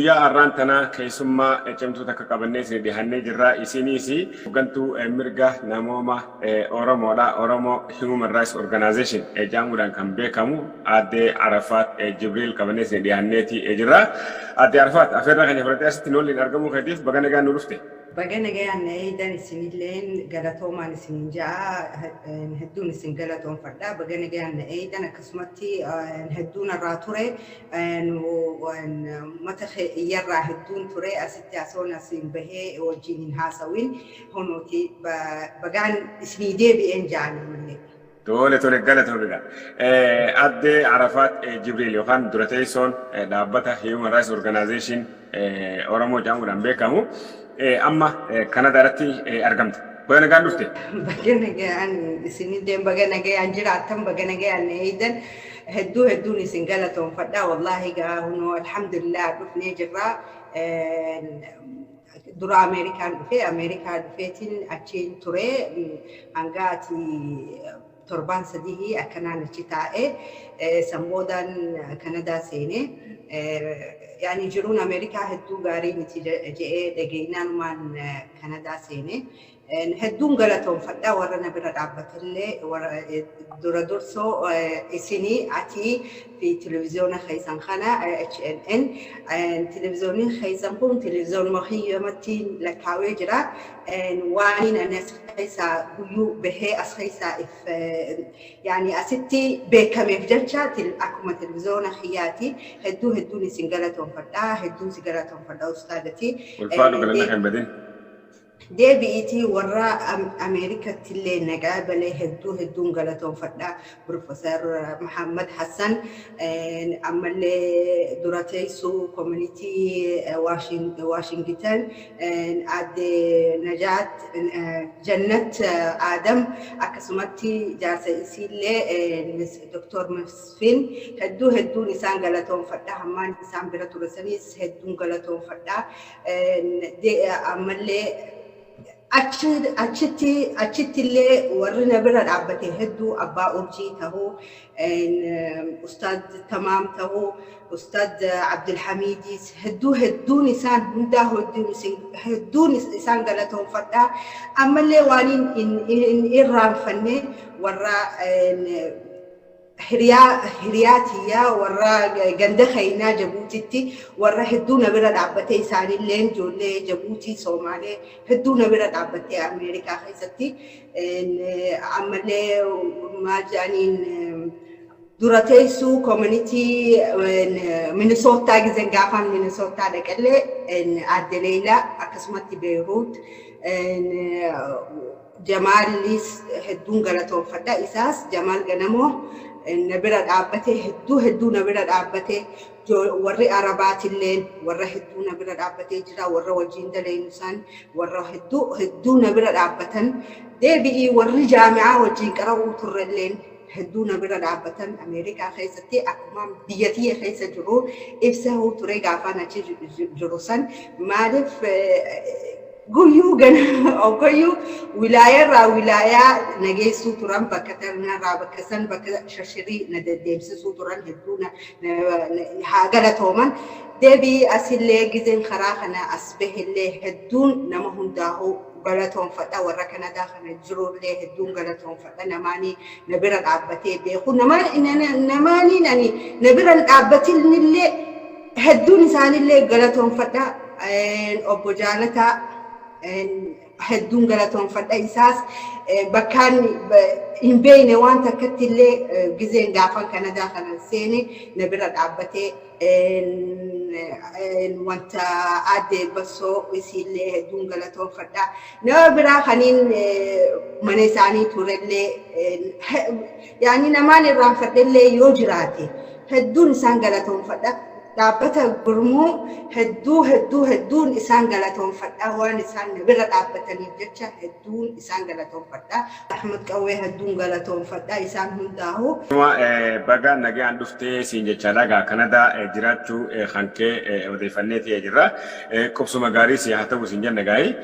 Guyyaa har'aan tana keessummaa cimtuu takka qabannee isin dhihannee jirra. Isinis hoggantuu mirga namooma Oromoodha. Oromoo Human Rights Organization jedhamuudhaan kan beekamu Aadde Arafaat Jibriil qabannee isin dhihanneeti jirra. Aadde Arafaat, afeerraa keenya fudhattee asitti nu waliin argamuu keetiif baga nagaan nu dhufte. Baga nagayaan na eeydan, isinilleen galatoomaan isin ja'a, hedduun isin galatoonfadha. Baga nagayaan na eeydan, akkasumatti hedduun irraa ture, mata iyyarraa hedduun ture, asitti asoon asiin bahee wajjin hin haasawin, hunuuti bagaan isinii deebi'een ja'an ammallee. Tole tole, galatoomi. Aadde Arafaat Jibriil yookaan dura teessoon dhaabbata Human Rights Organization Oromoo jedhamuudhaan beekamu amma Kanadaa irratti argamta. Baga nagaan dhufte. Baga nagaan isinillee, baga nagaan jiraattan, baga nagaan na eeydan, hedduu hedduun isin galatoonfadha. Wallaahi gaa hunoo alhamdulillah dhufnee jirra. Dura Ameerikaan dhufee, Ameerikaa dhufeetiin achiin ture, hanga ati torbaan 3 akkanaan achi taa'ee, san boodaan Kanadaa seenee. Yaani jiruun Ameerikaa hedduu gaarii miti je'ee dhageenyaanumaan Kanadaa seenee. Hedduun galatoonfadha warra na bira dhaabbatellee, warra dura dursoo isinii, atii fi televiziyoona keessan kana HNN. Televiziyoonni keessan kun televiziyoonuma kiyyamatti lakkaawee jira. Waan ani as keessaa guyyuu bahee as keessaa if yaani asitti beekameef jecha akkuma televiziyoona kiyyaati. Hedduu hedduun isin galatoonfadha, hedduun si galatoonfadha, ustaadati. Ulfaadhu, galanna kan badin. Deebi'iitii warra Ameerikatti illee nagaa balee hedduu hedduun galatoonfadha. Profeesar Muhammad Hassan, ammallee dura teessuu community Waashington Aadde Najaat Jannat Adam, akkasumatti jaarsa isiillee Dr. Masfin, hedduu hedduun isaan galatoonfadha. Hammaan isaan bira ture sanis hedduun galatoonfadha. Ammallee achitti illee warri na bira dhaabbate hedduu, abbaa urjii tahuu, ustaad Tamaam tahuu, ustaad Abdulhamiidis, hedduu hedduun isaan hundaa hedduun isaan galatoonfadha. Ammallee waan hin irraanfanne warra hiriyaa tiyyaa, warra ganda keenyaa Jabuutitti, warra hedduu na bira dhaabbatee, isaanillee ijoollee Jabuutii, Soomaalee hedduu na bira dhaabbattee Ameerikaa keessatti. Ammallee maal jedhaniin, dura teessuu community Minisootaa, gizeen gaafaan Minisootaa dhaqallee, Aadde Leelaa, akkasumatti Beeruut Jamaalis hedduun galatoonfadha. Isaas Jamaal Ganamoo na bira dhaabbatee, hedduu hedduu na bira dhaabbatee, warri Arabaatilleen warra hedduu na bira dhaabbatee jira. Warra wajjin daleenu isaan warra hedduu hedduu na bira dhaabbatan. Deebi'ii warri jaami'aa wajjin qara'uu turrelleen hedduu na bira dhaabbatan. Ameerikaa keessatti akkuma biyya tiyya keessa jiru ibsa ture gaafaan achi jiru san. Maaliif, guyyuu gana guyyuu wilaayarraa wilaayaa nageessuu turan, bakka tanarraa bakka san, bakka shashirii na deddeemsisuu turan, hedduu haa galatooman. Deebii asillee gizeen karaa kana as bahellee hedduun nama hundaa'uu galatoonfadha. Warra Kanadaa kana jirullee hedduun galatoonfadha. Namaanii na bira dhaabbatee beeku, namaanii ani na bira hin dhaabbatinillee hedduun isaanillee galatoonfadha. Obbo Jaalataa hedduun galatoonfadha. Isaas bakkaan hin beekne waan takkatti illee gizeen gaafan Kanadaa kana seene na bira dhaabbatee, wanta Aadde Bassoo isiillee hedduun galatoonfadha. Nama biraa kaniin mana isaanii turellee, yaani namaan irraanfadhellee yoo jiraate, hedduun isaan galatoonfadha. Dhaabbata gurmuu hedduu hedduu hedduun isaan galatoonfadha. Waan isaan na bira dhaabbataniif jecha hedduun isaan galatoonfadha. Ahmad Qawwee hedduun galatoonfadha isaan hundaahu. Baga nagaan dhuftee siin jechaadha. Egaa Kanadaa jiraachuu kan kee odeeffannee ta'ee jirra. Qubsuma gaarii si haa ta'u siin jenna gaa'ii.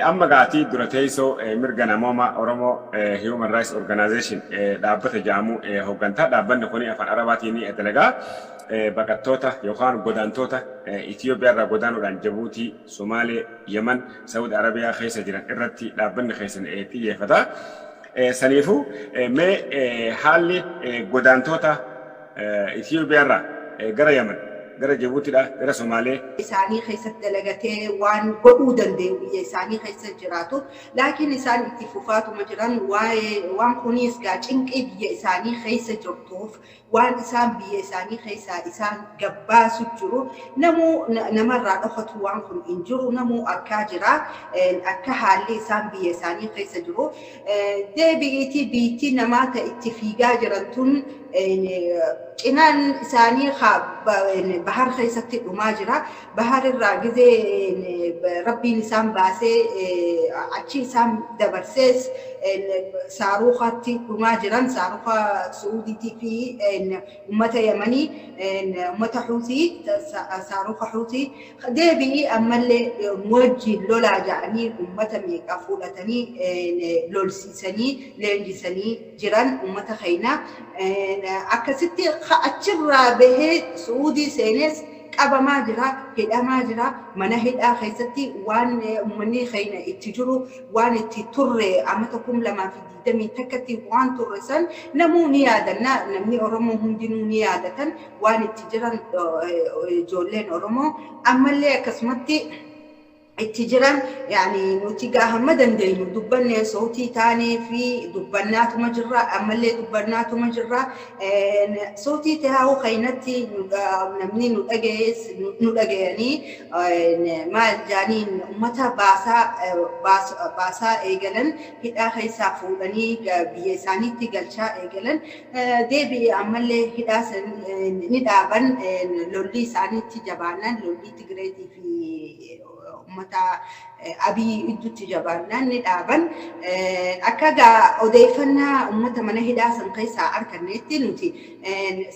Amma gaatii dura teessoo mirga namooma Oromoo Human Rights Organization dhaabbata jedhamu hooggantaa. Dhaabbanni kun afaan Arabaatiin dalagaa. baqattoota yookaan godaantoota Itoophiyaa irraa godaanuudhaan Jabuutii, Somaalee, Yemen, Saudi Arabiyaa keessa jiran irratti dhaabbanni keessan xiyyeeffata. Saniifuu mee haalli godaantoota Itoophiyaa irraa gara Yemen, gara Jabuutiidha, gara Somaalee. Isaanii keessatti dalagatee waan godhuu danda'u biyya isaanii keessa jiraatu. Laakiin isaan itti fufaatuma jiran. Waa'ee waan kunis gaa cinqii biyya isaanii keessa jirtuuf, waan isaan biyya isaanii keessaa isaan gabbaasu jiru, namuu namarraa dhokatu waan kun hin jiru. Namuu akkaa jira akka haalli isaan biyya isaanii keessa jiru. Deebi'iitii biittii namaa ta itti fiigaa jiran tun cinaan isaanii bahar keessatti dhumaa jira. Bahar irraa gizee Rabbiin isaan baasee achi isaan dabarsees saaruukatti dhumaa jiran, saaruuka Suudiitii fi ummata Yamanii, ummata Xuutii, saaruuka Xuutii. Deebi'ii ammallee wajjiin lolaa ja'anii ummata meeqa fudhatanii lolsiisanii leenjisanii jiran ummata keenya. Akkasitti achirraa bahee Suudii seenees qabamaa jira, hidhamaa jira. Mana hidhaa keessatti waan uummanni keenya itti jiru, waan itti turre, amata 2021tti waan turre san namuu ni yaadanna. Namni Oromoo hundinuu ni yaadatan waan itti jiran. Ijoolleen Oromoo ammallee akkasumatti itti jiran. Yani nuti gaa hamma dandeenyu dubbannee sootii taanee fi dubbannaatuma jirra, ammallee dubbannaatuma jirra. Sootii taa'uu keenyatti namni nu dhagayees nu dhagayanii maal jaaniin ummata baasaa baasaa eegalan, hidhaa keessaa fuudhanii biyya isaaniitti galchaa eegalan. Deebi'ee ammallee hidhaa ni dhaaban. Lolli isaaniitti jabaannan, lolli Tigireetii fi ummata Abii idduutti jabaannaan ni dhaaban. Akka gaa odeeffannaa ummata mana hidhaa san keessaa arganneetti, nuti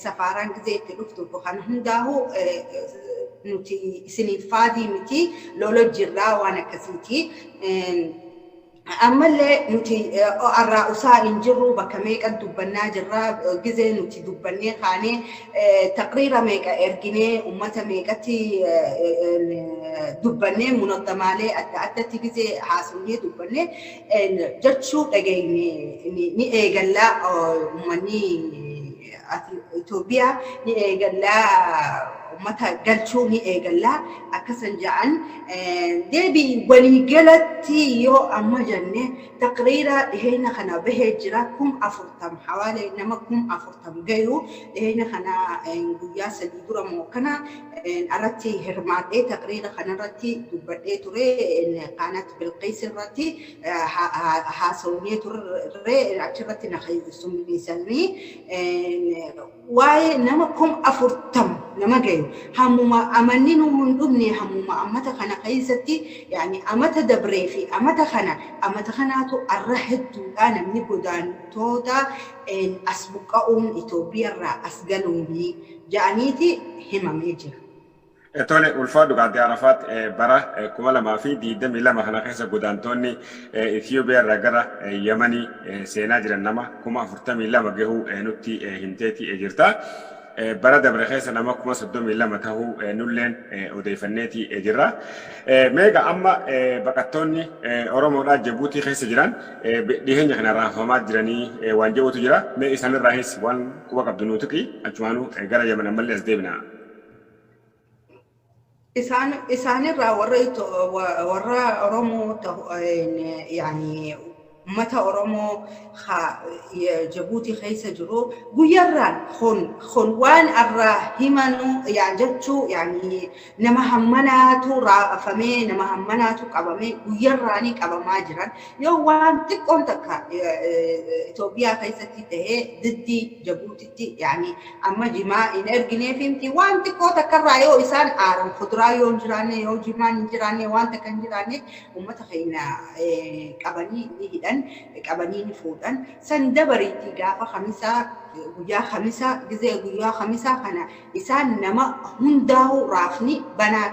safaaraan gizee itti dhuftu kan hundaa'u nuti isiniif faadii miti, lola jirraa, waan akkasiiti. Ammallee nuti arraa usaa hin jirru. Bakka meeqa dubbannaa jirra. Gizee nuti dubbannee kaanee taqriira meeqa erginee, ummata meeqatti dubbannee, munaddamaalee adda addatti gizee haasofnee dubbannee jechuu dhageenye, ni eegallaa, ummanni Itoophiyaa ni eegallaa, ummata galchuu ni eegallaa akkasan ja'an. Deebii waliigalatti yoo amma jenne, taqriira dhiheenya kana bahee jira, 40,000, hawaalee nama 40,000 gayu dhiheenya kana guyyaa 3 dura moo kana irratti hirmaadhee taqriira kanarratti dubbadhee ture. Qaanat Bilqiis irratti haasawnee turre, achirratti na keessummeessanii waa'ee nama 40,000 nama gayu. Hammuma amanni nu hin dhumne, hammuma amata kana keessatti, yaani amata dabree fi amata kana, amata kanaatu arra hedduudha namni godaantoota as buqqa'uun Itoophiyaarraa as galuuni ja'aniiti himamee jira. Tole, ulfaadhu Aadde Arafaat. Bara 2022 kana keessa godaantoonni Itoophiyaa irraa gara Yamanii seenaa jiran nama 42,000 gahuu nutti himteeti jirta. Bara dabre keessa nama 32,000 tahuu nulleen odeeffanneeti jirra. Meeqa amma baqattoonni Oromoodhaa Jabuutii keessa jiran dhiyeenya kana raafamaa jiranii waan jedhutu jira. Mee isaanirraahis waan quba qabdu nuu tuqi, achumaanuu gara Yaman ammallee as deebina. Isaanirraa warra Oromoo, yaani ummata Oromoo Jabuutii keessa jiru, guyyarraan kun waan irraa himanu yaa jechuu, yaani nama hammanaatu raafamee, nama hammanaatu qabamee, guyyarraanii qabamaa jiran. Yoo waan xiqqoon takka Itoophiyaa keessatti tahee diddii Jabuutitti, yaani amma jimaa hin ergineef himti, waan xiqqoo takkarraa yoo isaan aaran, kuduraa yoo hin jiraanne, yoo jimaan hin jiraanne, waan takka hin jiraanne, ummata keenya qabanii ni hidhan, qabanii ni fuudhan. San dabariitti gaafa Kamisaa, guyyaa Kamisaa, gizee guyyaa Kamisaa kana isaan nama hundaa'u raafni banaa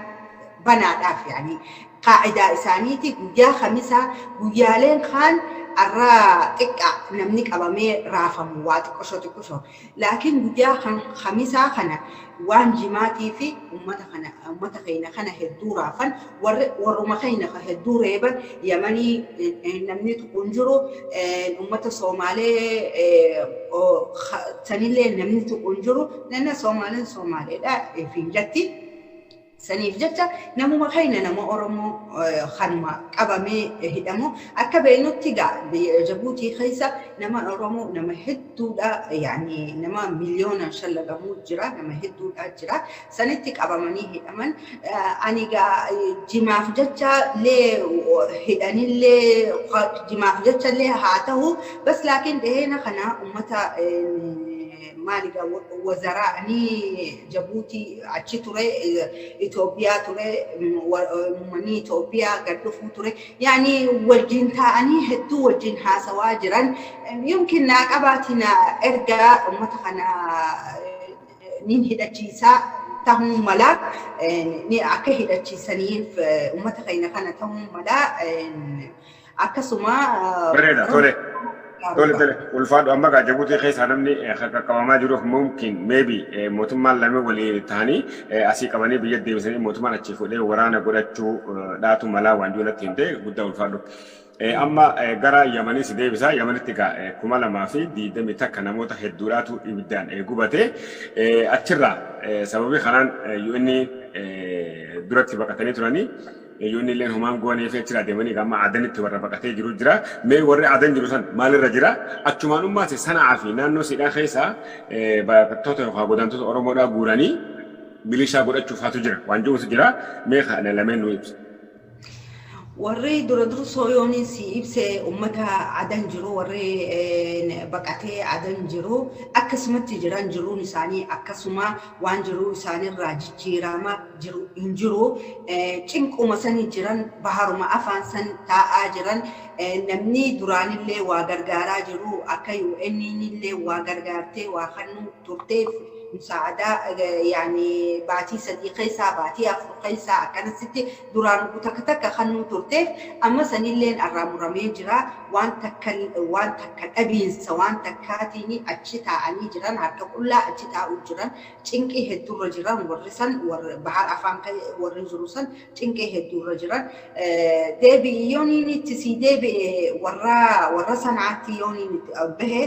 banaadhaaf, yaani qaa'idaa isaaniiti guyyaa Kamisaa. Guyyaaleen kaan Arraa xiqqaa namni qabamee raafamu waa xiqqoshoo xiqqoshoo. Laakiin guyyaa Khamisaa kana waan jimaatii fi ummata kana, ummata keenya kana hedduu raafan, warri warruma keenya hedduu reeban. Yamanii namni tuqu hin jiru, ummata Soomaalee sanillee namni tuqu hin jiru. Nanna Soomaaleen Soomaaleedha fiin jatti. Saniif jecha namuma keenya, nama Oromoo kanuma qabamee hidhamu. Akka beeknutti gaa biyya Jabuutii keessa nama Oromoo nama hedduudha, yaani nama miliyoonaan shallagamu jira, nama hedduudha jira. Sanitti qabamanii hidhaman. Ani gaa jimaaf jecha illee hidhanillee, jimaaf jecha illee haa ta'u bas, laakiin dhiheena kana ummata maali gaa wazaraa'anii Jabuutii achi ture, Itoophiyaa ture, uummanni Itoophiyaa gad dhufuu ture. Yaani wajjin taa'anii hedduu wajjin haasawaa jiran. Yumkin naa qabaatiin ergaa uummata kana nin hidhachiisaa tahuu mala, ni akka hidhachiisaniif uummata keenya kana tahuu mala akkasuma. Bareeda, tole. Tole tole, ulfaadhu. Amma gaa Jabuutii keessaa namni qaqqabamaa jiruuf mumkin maybe mootummaan lamee walii ta'anii asii qabanii biyya deebisanii mootummaan achii fuudhee waraana godhachuu dhaatu malaa waan jiru natti himte. Guddaa ulfaadhu. Amma gara Yamanii si deebisa. Yamanitti gaa 2021 namoota hedduudhaatu ibiddaan gubate. Achirraa sababii kanaan UN duratti baqatanii turanii. UN illeen homaan goonee fi achirraa deemanii amma Adanitti warra baqatee jiru jira. Mee warri Adan jiru san maalirra jira? Achumaan ummaas Sana'aa fi naannoo siidhaa keessa baqattoota yookaan godaantota Oromoodhaa guuranii milishaa godhachuuf haatu jira. Waan jirutu jira. Mee kana lameen nu ibsa. Warri dura dursoo yooniin si ibse, ummata Adan jiru, warri baqatee Adan jiru akkasumatti jiran. Jiruun isaanii akkasuma, waan jiruu isaaniirraa jijjiirama jiru hin jiru. Cinquma sani jiran, baharuma afaan san taa'aa jiran. Namni duraanillee waa gargaaraa jiru, akka UN illee waa gargaartee waa kannuu turteef, musaacadaa yaani baatii 3 keessaa, baatii 4 keessaa akkanasitti duraan takka takka kannuu turteef, amma sanilleen irraa muramee jira. Waan takka, waan takka dhabiinsa waan takkaatiin achi taa'anii jiran, harka qullaa achi taa'uu jiran, cinqii hedduurra jiran. Warri san, warri bahar afaan warri jiru san cinqii hedduurra jiran. Deebi'i yooniin itti sii deebi'e, warra Sanaatti yooniin itti bahe,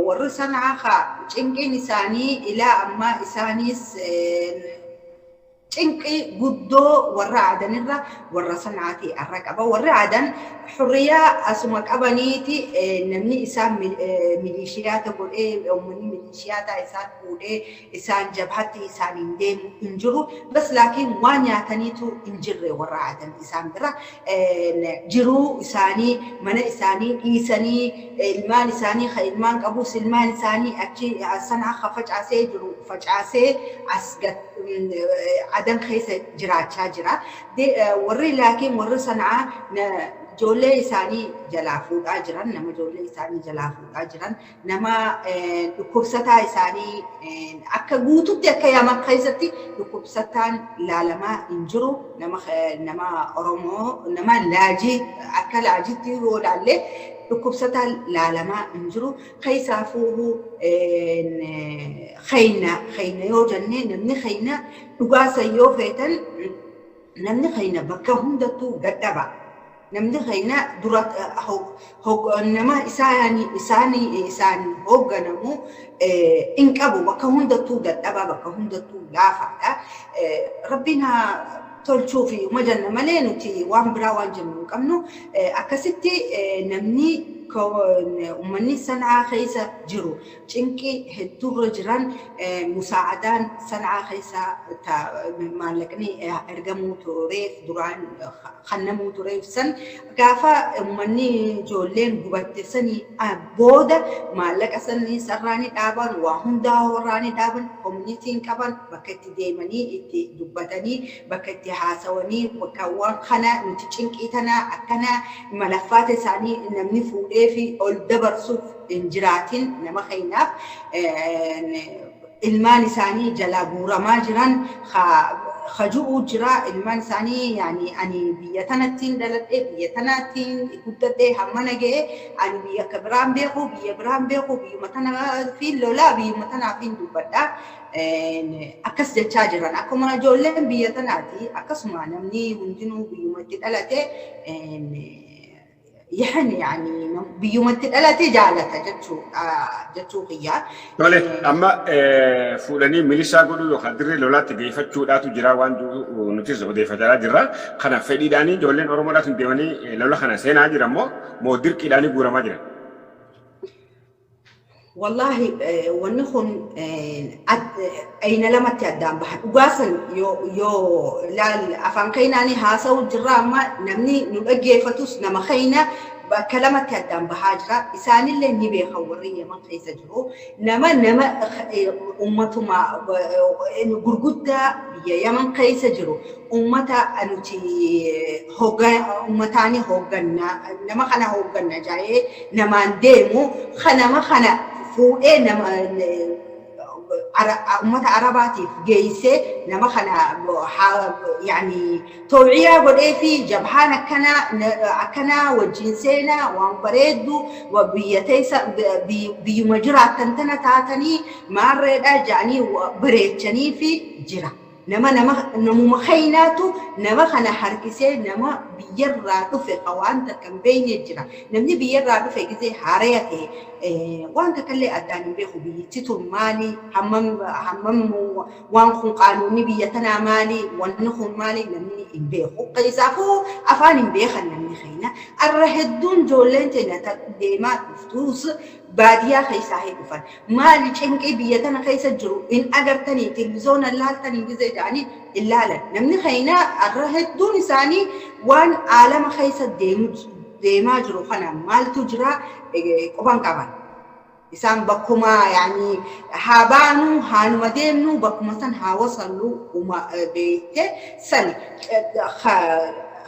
warri Sanaa ka cinqiin isaanii ilaa ammaa isaanis cinqii guddoo warra Adanirra warra Sanaati arra qaba. Warri Adan xurriyaa asuma qabaniiti, namni isaan milishiyaata godhee, uummanni milishiyaata isaan fuudhee isaan jabhatti isaan hin deemu hin jiru. Bas laakiin waan nyaataniitu hin jirre warra Adan isaan bira. Jiruu isaanii, mana isaanii dhiisanii, ilmaan isaanii, ilmaan qabus ilmaan isaanii achi Sanaa ka facaasee jiru facaasee as Adan keessa jiraachaa jira. Warri laakiin warri Sanaa ijoollee isaanii jalaa fuudhaa jiran, nama ijoollee isaanii jalaa fuudhaa jiran, nama dhukkubsataa isaanii akka guututti akka Yaman keessatti dhukkubsataan laalamaa hin jiru. Nama Oromoo, nama laajii, akka laajitti yoo ilaalle dhukkubsataan laalamaa hin jiru. Keessaafuu khayna khayna yoo jenne, namni khayna dhugaasa yoo feetan, namni khayna bakka hundattuu dadhaba. Namni khayna dura nama isaan hoogganamu hin qabu, bakka hundattuu dadhaba, bakka hundattuu laafaadha. Rabbiin haa tolchuu fi uma jenna malee nuti waan biraa waan jennu hin qabnu. Akkasitti namni, uummanni Sanaa keessa jiru cinqii hedduurra jiran. Musaa'adaan Sanaa keessa maallaqni ergamuu tureef, duraan kannamuu tureef san, gaafa uummanni ijoolleen gubatte sanii booda maallaqa sanii sarraanii dhaaban, waa hundaa horraanii dhaaban. Communityn qaban bakka itti deemanii itti dubbatanii, bakka itti haasawanii, bakka waan kana nuti cinqii tana akkana malaffaata isaanii namni fuudhee fi ol dabarsuuf hin jiraatin nama keenyaaf. Ilmaan isaanii jalaa guuramaa jiran kaju'uu jira. Ilmaan isaanii, yani ani biyya tanattiin dhaladhee, biyya tanattiin guddadhee hammana ga'e, ani biyya akka biraan beeku, biyya biraan beeku, biyyuma tana fi lolaa, biyyuma tanaaf hin dubbadha. Akkas jechaa jiran. Akkuma ijoolleen biyya tanaati, akkasuma namni hundinuu biyyumatti dhalate yani biyyumatti dhalate jaalata jechuu kiyya. Tole, amma fuudhanii milishaa godhuu yookaan dirree lolaatti geeffachuudhaatu jira waan jiru nutis odeeffataa jirra. Kana fedhiidhaanii ijoolleen Oromoodhaatu deemanii lola kana seenaa jira moo dirqiidhaanii guuramaa jira? Wallahi, wanni kun ayna lamatti addaan baha. Dhugaasan yoo laal, afaan keenyaanii haasa'u jirra, amma namni nu dhaggeeffatus nama keenya, bakka lamatti addaan bahaa jira. Isaanillee ni beekan warri Yaman keessa jiru. Nama ummatuma gurguddaa biyya Yaman keessa jiru, ummata nuti ummataanii hoogganna, nama kana hoogganna jaa'ee namaan deemu, nama kana fuudhee nama ummata Arabaatiif geessee, nama kana yani tawciyaa godhee fi jabhaan akkanaa akkanaa wajjin seenaa, waan bareeddu, biyya teessa, biyyuma jiraattan tana taatanii maarreedha jedhanii bareechanii fi jira. Nama namuma kaynaatu nama kana harkisee nama biyyarraa dhufe ka waan takka hin beekne jira. Namni biyyarraa dhufe gizee haaraya ta'e waan takka illee addaan hin beeku. Biyyichi tun maali, hammam hammam waan kun, qaanuunni biyya tanaa maali, wanni kun maali, namni hin beeku. Keessaafuu afaan hin beekan namni keenya. Arra hedduun ijoolleen teenya deemaa dhuftuus baadiyyaa keessaa hin dhufan. Maali, cinqii biyya tana keessa jiru hin agartanii, televizoona laaltanii gizee jedhanii hin laalan. Namni keenya arra hedduun isaanii waan aalama keessa deemaa jiru kana, maaltu jira, quban qaban. Isaan bakkuma yani haa baanu, haanuma deemnu, bakkuma san haa wasallu uma beekte sani.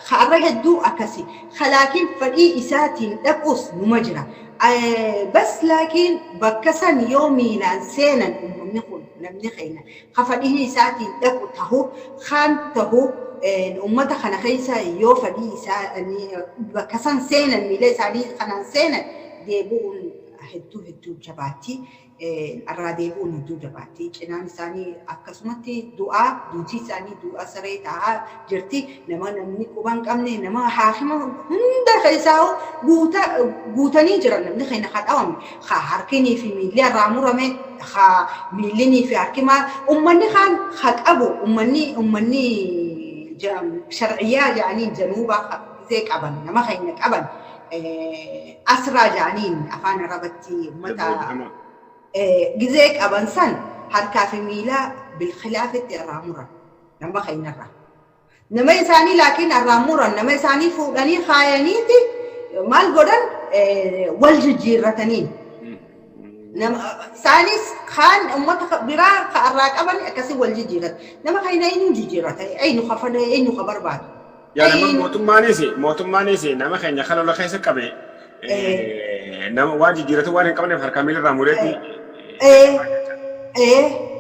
Har'a hedduu akkasi. Laakiin fedhii isaatiin dhaquus numa jira. Bas laakiin bakka san yoo miilaan seenan, uummanni kun, namni keenya ka fedhii isaatiin dhaqu tahu kaan tahu, uummata kana keessa yoo fedhii isaa bakka san seenan, miila isaanii kanaan seenan, deebi'uun hedduu hedduu jabaatti. Irraa deebi'uun hedduu jabaatti. Cinaan isaanii akkasumatti du'aa, duutii isaanii du'aa saree ta'aa jirti. Nama namni quba hin qabne, nama haakima hunda keessaa guutanii jiran. Namni keenya haa dhawame, haa harkinii fi miilli irraa murame, haa miillinii fi harki maal, uummanni kaan haa qabu, uummanni sharciyyaa jedhanii januubaa gisee qaban, nama keenya qaban, asraa jedhaniin afaan Arabatti, uummata gizee qaban san harkaa fi miila bilkhilaafitti irraa muran nama keenyarraa. Nama isaanii laakiin irraa muran, nama isaanii fuudhanii kaayaniiti maal godhan, wal jijjiirratanii. Isaanis kaan uummata biraa irraa qaban akkasii wal jijjiirratan. Nama keenya eenyu jijjiirrata? Eenyu kafana? Eenyu ka barbaadu? Yaa nama, mootummaanis nama keenya kan lola keessa qabe nama waan jijjiirratu waan hin qabneef harkaa miila irraa mureeti.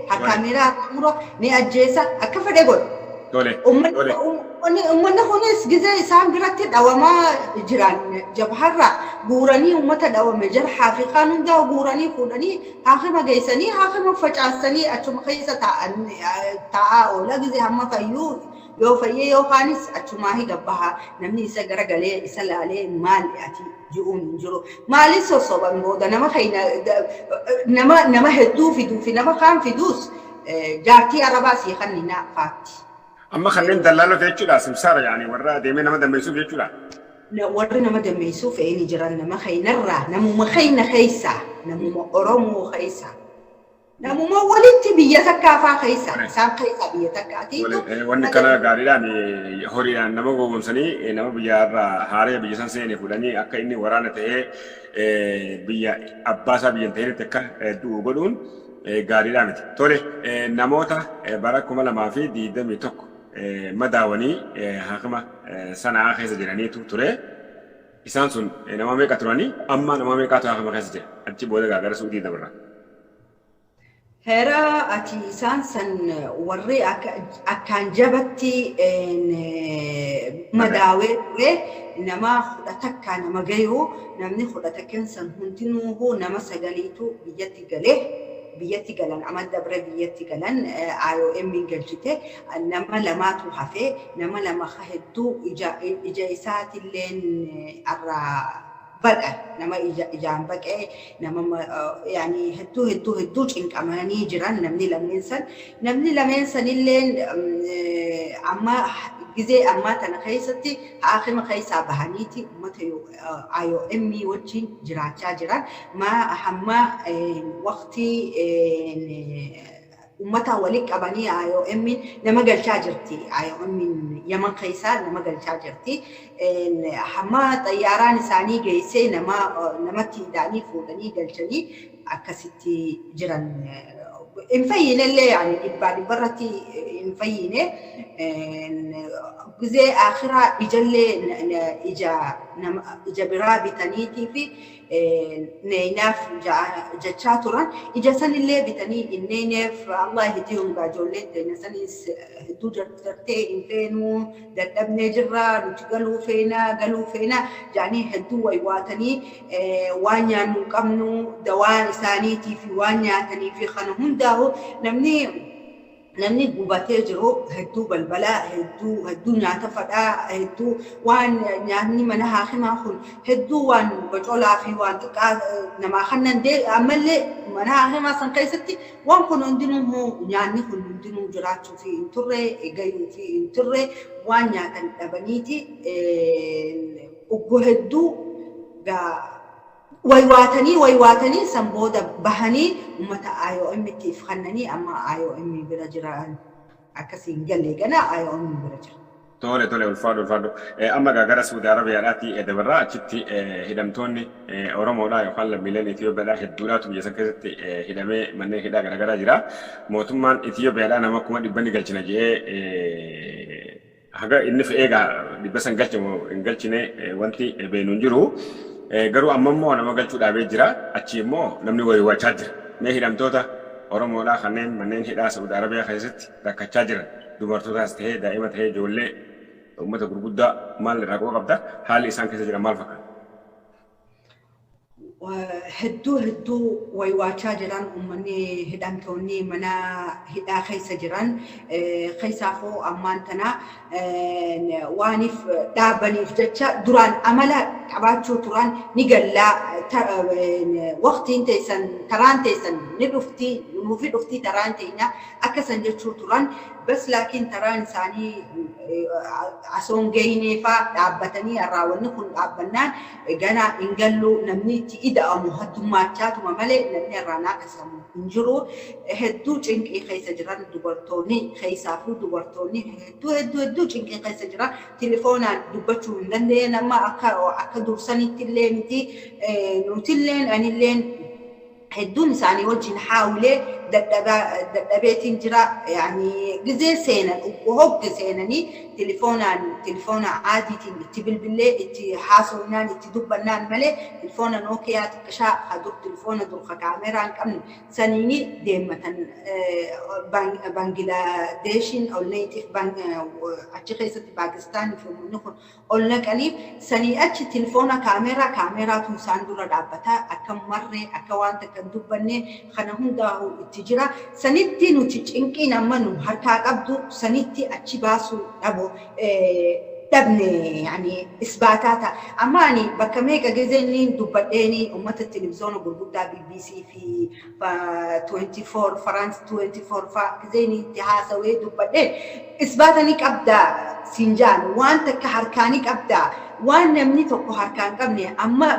Harkaa miila irraa mura, ni ajjeesa, akka fedhe godha. Tole. Uummanni kunis gizee isaan biratti dhawamaa jiran, jabharraa guuranii, uummata dhawame jarhaa fi kaan hundaa guuranii fuudhanii haakima geessanii, haakima facaasanii achuma keessa taa'aa oola. Gizee hamma fayyuu yoo fayyee yookaanis achumaa hi gabbaha, namni isa garagalee isa laalee maal ati ji'uun hin jiru. Maaliif sossoban booda nama keenya, nama hedduu fiduu fi nama kaan fiduus jaartii Arabaa sii kanninaa faatti. Amma kanneen dallaalota jechuudha, simsaara yaani warra deemee nama dammeessuuf jechuudha. Warri nama dammeessuuf ni jiran, nama keenyarraa, namuma keenya keessaa, namuma Oromoo keessaa. Namuma walitti biyya takkaafaa keessa, isaan keessaa biyya takkaatiitu. Wanni kana gaariidhaan horiidhaan nama gowwoomsanii, nama biyya irraa haaree biyya san seene fuudhanii akka inni waraana ta'ee biyya abbaasaa biyya hin ta'initti akka du'u godhuun gaariidhaa miti. Tole, namoota bara 2021 madaawanii haakima Sanaa keessa jiraniitu ture. Isaan sun nama meeqa turanii? Amma nama meeqaatu haakima keessa jira? Achi booda gara Suudii dabarra. Heera ati isaan san warri akkaan jabatti madaawee ture nama 11 nama gayuu namni 11 san hundinuu nama 9tu biyyatti galee biyyatti galan amma dabre biyyatti galan IOM galchite nama 2tu hafee nama 2 hedduu ija isaatilleen irraa baqa nama ijaan baqee nama yani hedduu hedduu hedduu cinqamanii jiran namni lameen sanilleen amma gizee ammaa tana keessatti haakima keessaa bahaniiti uummata IOM wajjin jiraachaa jiran ma hamma waqtii ummata walitti qabanii IOM nama galchaa jirti. IOM Yaman keessaa nama galchaa jirti. Hamma xayyaaraan isaanii geessee namatti hidhaanii fuudhanii galchanii akkasitti jiran. Hin fayyinellee yani dhibbaa dhibbarratti hin fayyine. Gizee akhiraa ijallee ija biraa bitaniitii fi neenaaf jechaa turan ija sanillee bitanii hin neeneef Allah hidiyuun ijoolleen teenya sanis hedduu jarjartee hin feenuu dadhabnee jirra nuti galuu feena jedhanii hedduu waywaatanii waan nyaannu hin qabnu dawaan isaaniitii fi waan nyaatanii fi kana hundaa'u namni gubatee jiru hedduu balbalaa hedduu nyaata fadhaa hedduu waan nyaatni mana haakimaa kun hedduu waan bocolaa fi waan xiqqaa namaa kannan ammallee mana haakimaa san keessatti waan kun hundinuu nyaanni kun hundinuu jiraachuu fi hin turre gayuu fi hin turre waan nyaatan dhabaniiti oggoo hedduu waywaatanii san booda bahanii uummata IOM itti ifkannanii amma IOM bira jiran akkasiin galle gana IOM bira jira. Tole tole ulfaadhu. Amma gara Saudi Arabiyaadhaatti dabarraa achitti hidhamtoonni Oromoodhaa yookaan lammiileen Itoophiyaadhaa hedduudhaatu biyya san keessatti hidhamee manneen hidhaa garaagaraa jira. Mootummaan Itoophiyaadhaa nama 100,000 ni galchina jedhee haga inni fe'ee 100 san galchamu hin galchine wanti beenu hin jiru. Garuu amma immoo nama galchuu dhaabee jira. Achi immoo namni waywachaa jira. Mee hidhamtoota Oromoodhaa kanneen manneen hidhaa Saudi Arabiyaa keessatti rakkachaa jiran dubartootaas ta'ee daa'ima ta'ee ijoollee uummata gurguddaa maal irraa quba qabda? Haalli isaan keessa jiran maal fakkaata? Hedduu hedduu waywaachaa jiran uummanni hidhamtoonni mana hidhaa keessa jiran keessaafuu ammaan tana waaniif dhaabaniif jecha duraan amala qabaachuu turan ni gallaa waqtiin teessan taraan teessan ni dhufti nuufi dhufti taraan teenya akkasan jechuu turan bas laakiin taraan isaanii asoon geenyeefaa dhaabbatanii irraa wanni kun dhaabbannaan gana hin gallu namni itti ida'amu haddummachaatuma malee namni irraa naaqasamu hin jiru. Hedduu cinqii keessa jiran dubartoonni keessaafuu dubartoonni hedduu hedduu hedduu cinqii keessa jiran telefoonaan dubbachuu hin dandeenye amma akka dursanitti illee miti nutilleen anilleen hedduun isaanii wajjin haawulee dadhabeetiin jira. Yani gizee seenan hogge seenanii telefoonaan telefoona caadiitiin itti bilbillee itti haasofnaan itti dubbannaan malee telefoona Nookiyaa xiqqishaa haa dur telefoona dur kaameraa hin qabne saniini deemmatan Baangilaadeshiin ol naqxiif achi keessatti Paakistaanii fi uummanni kun ol naqaniif sanii achi telefoona kaameeraatu isaan dura dhaabbata akka marree akka waan takka hin dubbanne kana hundaa'u itti jira. Sanitti nuti cinqiin amma nu harkaa qabdu sanitti achi baasuu dhabu dhabne yani isbaataa ta'a. Amma ani bakka meeqa gizeenni dubbadheeni uummata televizoona gurguddaa BBC fi 24 France 24 fa'a gizeenni itti haasawee dubbadheen isbaata ni qabdaa siin jaan waan takka harkaa ni qabdaa waan namni tokko harkaa hin qabne amma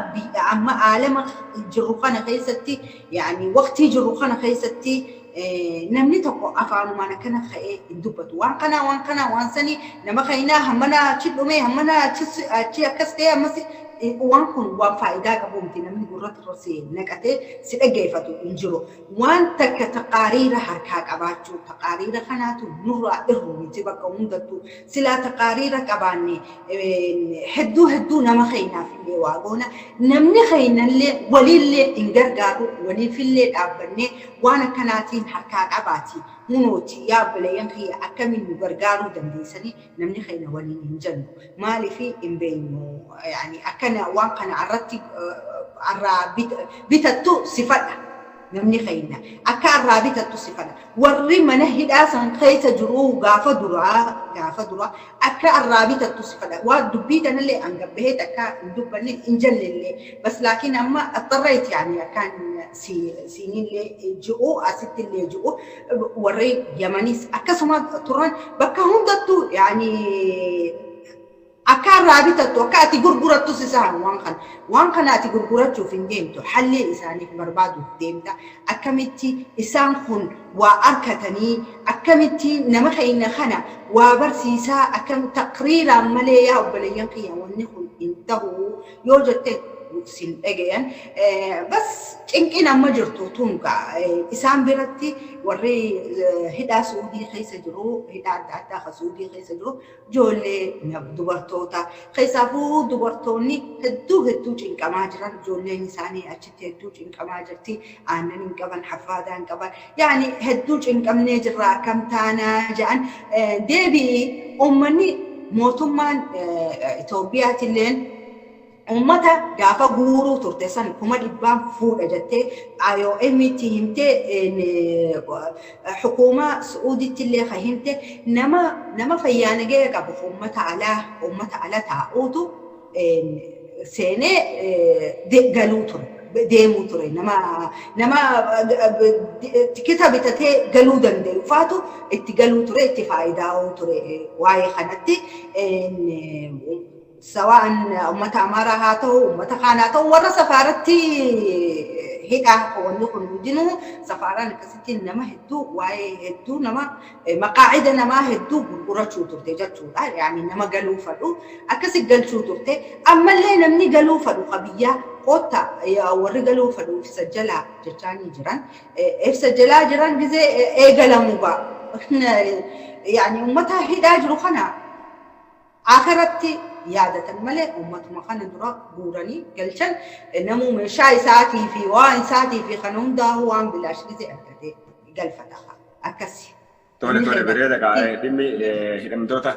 amma aalama jirru kana keessatti yani waqtii jirru kana keessatti namni tokko afaanumaan akkana ka'ee hin dubbatu. Waan kana waan kana waan sanii nama kainaa hammana achi dhume hammana achi akkas ta'e ammas Waan kun waan faayidaa qabu miti, namni gurratti irra si naqatee si dhaggeeffatu hin jiru. Waan takka taqaariira harkaa qabaachuu, taqaariira kanaatu nurraa irru miti bakka hundattuu. Silaa taqaariira qabaanne hedduu hedduu nama keenyaaf illee waa goona. Namni keenyallee waliillee hin gargaaru, waliifillee dhaabbannee waan akkanaatiin harkaa qabaati. Hunooti yaa obboleeyyan kiyya, akkamiin nu gargaaruu dandeessanii namni keenya waliin hin jennu. Maaliif hin beeknu, yani akkana waan kana irratti arraa bitattu sifadha. Namni keenya akka arraa bitattu sifadha. Warri mana hidhaa san keessa jiru gaafa duraa akka arraa bitattu sifadha. Waan dubbii tanallee an gabbahee takka hin dubbanne hin jennellee. Bas laakiin amma axxarreet yani akkaan siinillee ji'u, asittillee ji'u, warri Yamanis akkasuma turan, bakka hundattuu yani akka irraa bitattu, akka ati gurgurattus isaan waan kana ati gurgurachuuf hin deemtu, hallee isaaniif barbaaduuf deemta. Akkamitti isaan kun waa arkatanii, akkamitti nama keenya kana waa barsiisaa, akkam taqriiraan malee yaa obboleeyyan kiyya wanni kun hin ta'u yoo jette sin dhagayan. Bas cinqiin amma jirtu tun isaan biratti, warri hidhaa Suudii keessa jiru, hidhaa adda addaa ka Suudii keessa jiru, ijoollee, dubartoota keessaafuu, dubartoonni hedduu hedduu cinqamaa jiran. Ijoolleen isaanii achitti hedduu cinqamaa jirti. Aannan hin qaban, haffaadaa hin qaban, yaani hedduu cinqamnee jirra, akkam taanaa jedhan. Deebii uummanni, mootummaan Itoophiyaatilleen uummata gaafa guuruu turte san 100,000 fuudha jettee IOM itti himtee, hukuuma Su'uuditti illee ka himte, nama fayyaa nagaya qabu uummata ala taa'uutu seenee galuu ture, deemuu ture. Nama tikita bitatee galuu danda'u faatu itti galuu ture, itti faayidaa'uu ture. Waa'ee kanatti sawaan uummata Amaaraa haa ta'u, uummata kaan haa ta'u, warra safaaratti hidhaa, wanni kun hundinuu safaaraan akkasitti nama hedduu, waa'ee hedduu nama maqaacida namaa hedduu gurgurachuu turte jechuudha. Yaani nama galuu fadhu akkasi galchuu turte. Ammallee namni galuu fadhu qabiyyaa kotta, warri galuu fadhu ibsa jalaa jechaanii jiran. Ibsa jalaa jiran gizee eegalamu ba'a. Yaani uummata hidhaa jiru kana akhiratti yaadatan malee uummatuma kana dura guuranii galchan. Namuu meeshaa isaatii fi waan isaatii fi kana hundaa'uu waan bilaash gizee argatee galfata akkasi. Tole, bareeda. Dhimmi hidhamtoota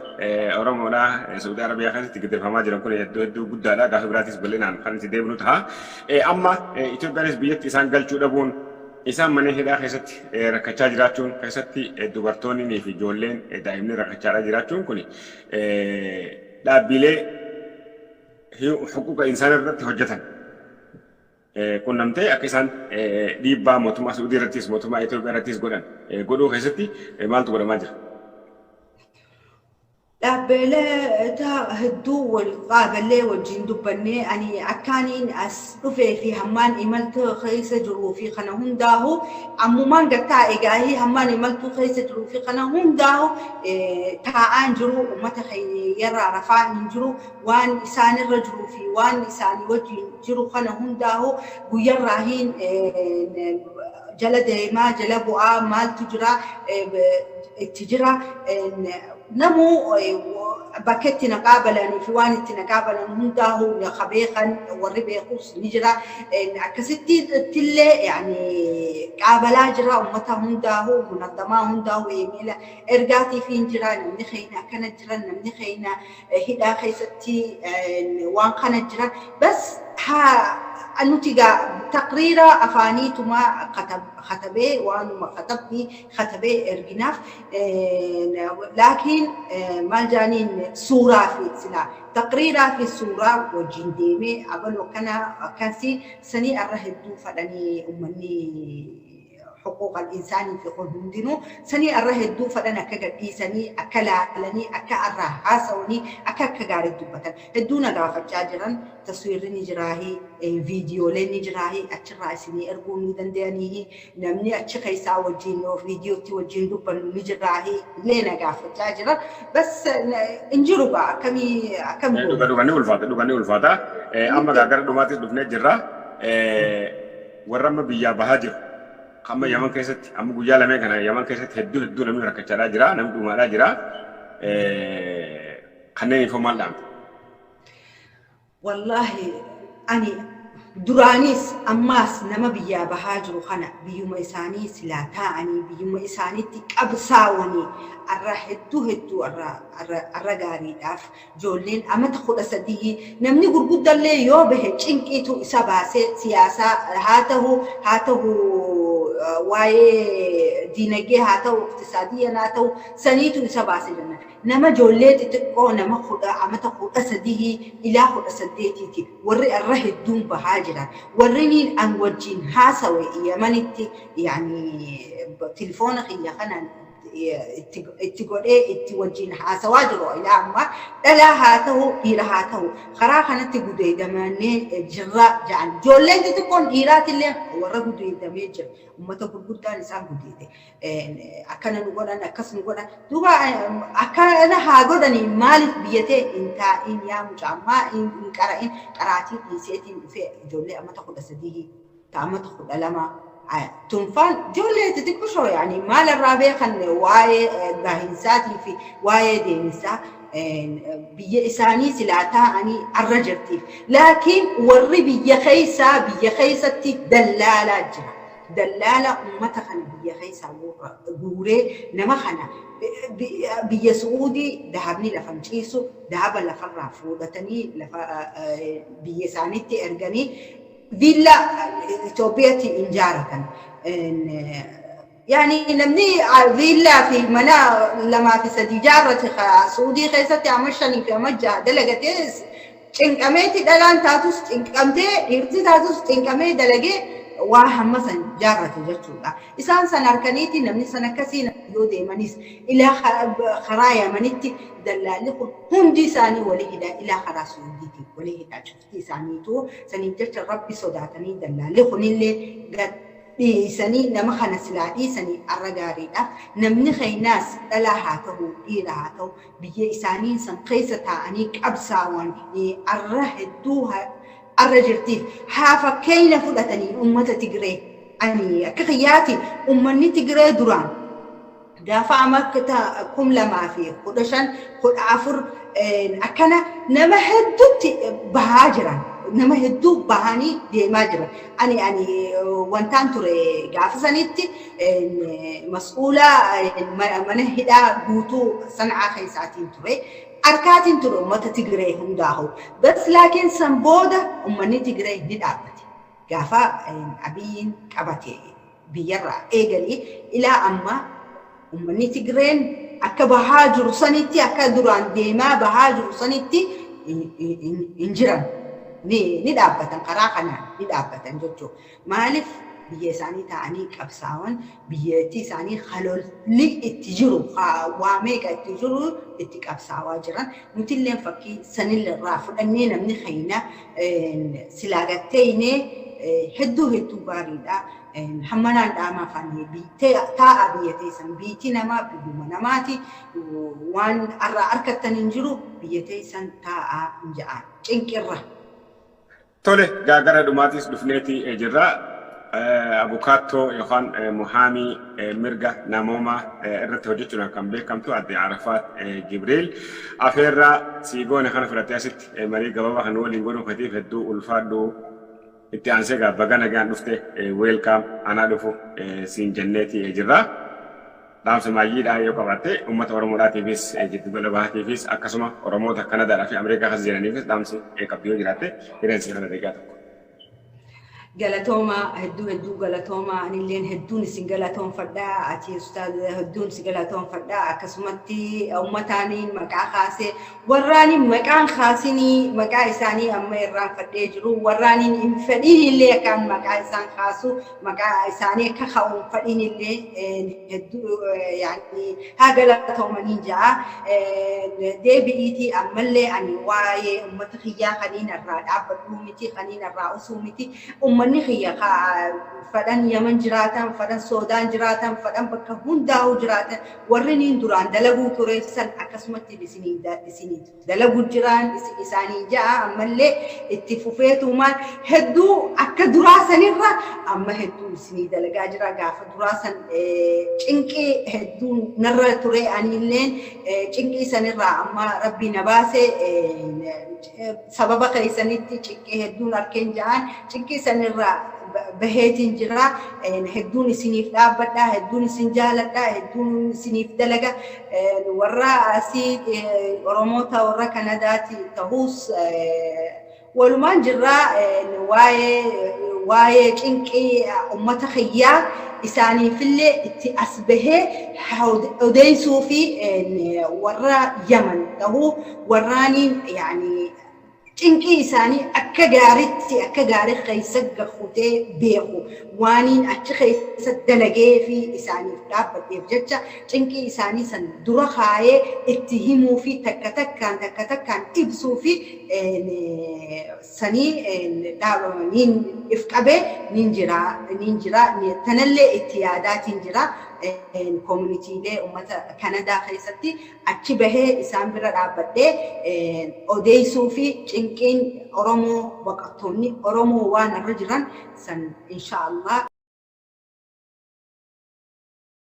Oromoodhaa Saudi Arabiyaa keessatti gaggeeffamaa jiran kun hedduu hedduu guddaadha. Gaafa biraatis bal'inaan kan itti deebinu ta'a. Amma Itoophiyaanis biyyatti isaan galchuu dhabuun, isaan manneen hidhaa keessatti rakkachaa jiraachuun, keessatti dubartoonni fi ijoolleen daa'imni rakkachaadhaa jiraachuun kun dhaabbilee huquuqa insaanii irratti hojjetan qunnamtee akka isaan dhiibbaa mootummaa Saudii irrattis mootummaa Itoophiyaa irrattis godhan godhuu keessatti maaltu godhamaa jira? Dhaabbilee hedduu wal qaaballee wajjin dubbannee, ani akkaaniin as dhufee fi hammaan imaltuu keessa jiruu fi kana hundaahu ammumaan gattaa egaahii hammaan imaltuu keessa jiruu fi kana hundaahu taa'aan jiru, uummata keenya rafaa hin jiru. Waan isaanirra jiruu fi waan isaanii wajjin jiru kana hundaahu guyyarraa hin jala deemaa, jala bu'aa, maaltu jira itti jira. Namuu bakka itti na qaabalanii fi waan itti na qaabalan hundaahu ka beekan, warri beekus ni jira. Akkasitti illee yani qaabalaa jira ummata hundaahu, munazzamaa hundaahu email ergaatiif hin jira. Namni keenya akkana jiran, namni keenya hidhaa keessatti waan kana jiran. Bas haa nuti gaa taqriira afaaniituma katabee, waanuma katabbii katabee erginaaf. Laakiin maal jaaniin, suuraa fi silaa taqriiraa fi suuraa wajjin deemee abaloo akkana akkasii sanii irra hedduu fadhanii uummanni. Xuquuqa insaanii fi kun hundinuu sanii irra hedduu fedhan akka gadhiisanii, akka laalanii, akka irraa haasawanii, akka gaarii dubbatan. Hedduu na gaafachaa jiran. Taswiirri ni jiraahii, viidiyooleen ni jiraahii, achirraa isinii erguu ni danda'anii, namni achi keessaa wajjin yoo viidiyootti wajjin dubbannu ni jiraahii illee na gaafachaa jiran. Bas hin jiru gaa, akkamii akkam Dhuga dhuga, ni ulfaata, dhuga ni ulfaata. Amma gaa gara dhumaattis dhufnee jirra. Warra amma biyyaa bahaa jiru. Amma Yaman keessatti, amma guyyaa lameen kana Yaman keessatti hedduu hedduu namni rakkachaadhaa jira, namni dhumaadhaa jira. Kanneen ifoo maal dhaamta? Wallaahi ani duraanis ammaas nama biyyaa bahaa jiru kana biyyuma isaanii silaa taa'anii biyyuma isaaniitti qabsaawanii arra hedduu hedduu arra gaariidhaaf. Ijoolleen amata 13, namni gurguddallee yoo bahe cinqiitu isa baasee, siyaasaa haa ta'u, waa'ee diinagdee haa ta'u, iqtisaadiyyan haa ta'u, saniitu isa baase jenna. Nama ijoollee xixiqqoo, nama amata 13 ilaa 18ti warri irra hedduun bahaa jiran. Warri niin an wajjin haasawe Yamanitti, yaani tilifoona kiyya kanaan itti godhee itti wajjin haasawaa jiru, ilaa ammaa dhalaa haa ta'u, dhiira haa ta'u, karaa kanatti gudeedamanii jirra jedhan. Ijoolleen xixiqqoon dhiiraatillee warra gudeedamee jira. Uummata gurguddaan isaan gudeede. Akkana nu godhan, akkas nu godhan. Duuba akkana haa godhanii, maaliif biyya ta'e hin taa'in? Yaa mucaa, hin qara'in, qaraatii dhiiseetiin dhufee ijoollee amata 13 ta amata 12 tunfaan, ijoollee xixiqqishoo, yaani maal irraa beekan waa'ee bahinsaatii fi waa'ee deeminsaa? Biyya isaanii silaa taa'anii arra jirtiif. Laakiin warri biyya keessaa, biyya keessatti dallaalaa jira. Dallaala ummata kana biyya keessaa guuree nama kana biyya Su'uudii dahabni lafan ciisu, dahaba lafarraa fuudhatanii lafa biyya isaaniitti erganii viillaa Itoophiyaatti hin jaaratan. Yaani namni viillaa fi mana lamaa fi sadii jaarrate Suudii keessatti amma shanii fi amma jaha dalagatee cinqameeti, dhalaan taatus cinqamtee, dhiirti taatus cinqamee dalagee waa hamma san jaarrate jechuudha. Isaan san harkaniiti namni san akkasii yoo deemanis ilaa karaa Yamanitti dallaalli kun hundi isaanii walii hidhaa, ilaa karaa Suudiitti walii hidhaa cufti isaaniitu. Saniif jecha Rabbi sodaatanii dallaalli kunillee dhiisanii nama kana silaa dhiisanii arra gaariidha. Namni keenyaas dhalaa haa ta'u, dhiira haa ta'u, biyya isaanii san keessa taa'anii qabsaawwan arra hedduu arra jirtiif haa fakkeenya fudhatanii uummata Tigree. Ani akka kiyyaati uummanni Tigree duraan gaafa amata 2015, 14 akkana nama hedduutti bahaa jiran, nama hedduu bahanii deemaa jiran. Ani wantaan ture gaafa sanitti mas'uula mana hidhaa guutuu San'aa keessaatiin ture. Harkaatiin ture uummata Tigree hundaahu. Bas laakiin san booda uummanni Tigree ni dhaabbate. Gaafa Abiyyiin qabate biyyarraa eegalee ilaa ammaa uummanni Tigreen akka bahaa jiru sanitti, akka duraan deemaa bahaa jiru sanitti hin jiran. Ni dhaabbatan, karaa kanaan ni dhaabbatan jechuudha. Maaliif? Biyya isaanii taa'anii qabsaa'an, biyyattii isaanii halolli itti jiru, waa meeqa itti jiru, itti qabsaawaa jiran. Nutillee fakkii sanillee irraa fudhannee namni keenya silaa gatteeynee hedduu hedduu gaariidha. Hammanaan dhaamaa afaan taa'a biyya teessan, biitti namaa biyyuma namaati, waan irraa harkattan hin jiru, biyya teessan taa'aa hin ja'an cinqirra. Tole, gara dhumaatis dhufneeti jirra. Abukaattoo yookaan muhaamii mirga namoomaa irratti hojjechuudhaan kan beekamtu adde Arafaat Jibriil, afeerraa siigoone kana fudhattee asitti marii gabaabaa kan waliin godhuu keetiif hedduu ulfaadhu. Itti aansee gaa baga nagaan dhufte, welcome, anaa dhufu siin jenneeti jirra. Dhaamsa maayyiidhaa yoo qabaatte uummata Oromoodhaatiifis, jiddugala bahaatiifis, akkasuma Oromoota Kanadaadhaa fi Ameerikaa keessa jiraniifis dhaamsi qabdu yoo jiraatte, hireen si kana daqiiqaa tokko. Galatooma, hedduu hedduu galatooma. Anilleen hedduun isin galatoonfadha. Ati ustaaz, hedduun si galatoonfadha. Akkasumatti uummataaniin maqaa kaasee, warraaniin maqaan kaasinii maqaa isaanii amma irraanfadhee jiru, warraaniin hin fedhiin illee akkaan maqaa isaan kaasu, maqaa isaanii akka ka'u hin fedhiin illee, hedduu yaani haa galatoomanii ja'a. Deebi'iitii ammallee ani waa'ee uummata kiyyaa kaniin irraa dhaabbadhuu miti, kaniin irraa usuu miti. Uummanni kiyya fadhan Yaman jiraatan, fadhan Soodaan jiraatan, fadhan bakka hundaa'uu jiraatan, warri niin duraan dalaguu ture san akkasumatti isinii dalaguu jiran isaanii ja'a. Ammallee itti fufeetumaan hedduu akka duraa sanirra amma hedduu isinii dalagaa jira. Gaafa duraa san cinqii hedduu narra ture. Anilleen cinqii sanirraa amma Rabbi na baase. Sababa keessanitti cinqii hedduun arkeen ja'an, cinqii sanirraa baheetiin jira. Hedduun isiniif dhaabbadha, hedduun isin jaaladha, hedduun isiniif dalaga. Warra asii Oromoota warra Kanadaati ta'us walumaan jirraa. Waa'ee cinqii ummata kiyyaa isaaniifillee itti as bahee odeessuu fi warra Yaman ta'uu, warraaniin yaani cinqii isaanii akka gaaritti, akka gaarii keessa gafutee beeku, waaniin achi keessa dalagee fi isaaniif dhaabbadheef jecha, cinqii isaanii san dura kaayee itti himuu fi takka takkaan takka takkaan ibsuu fi sanii niin if qabee nin jira, nin jira. Tanallee itti yaadaatiin jira. Communitylee uummata Kanadaa keessatti achi bahee isaan bira dhaabbadhee odeessuu fi cinqiin Oromoo, baqattoonni Oromoo waan irra jiran san insha Allah.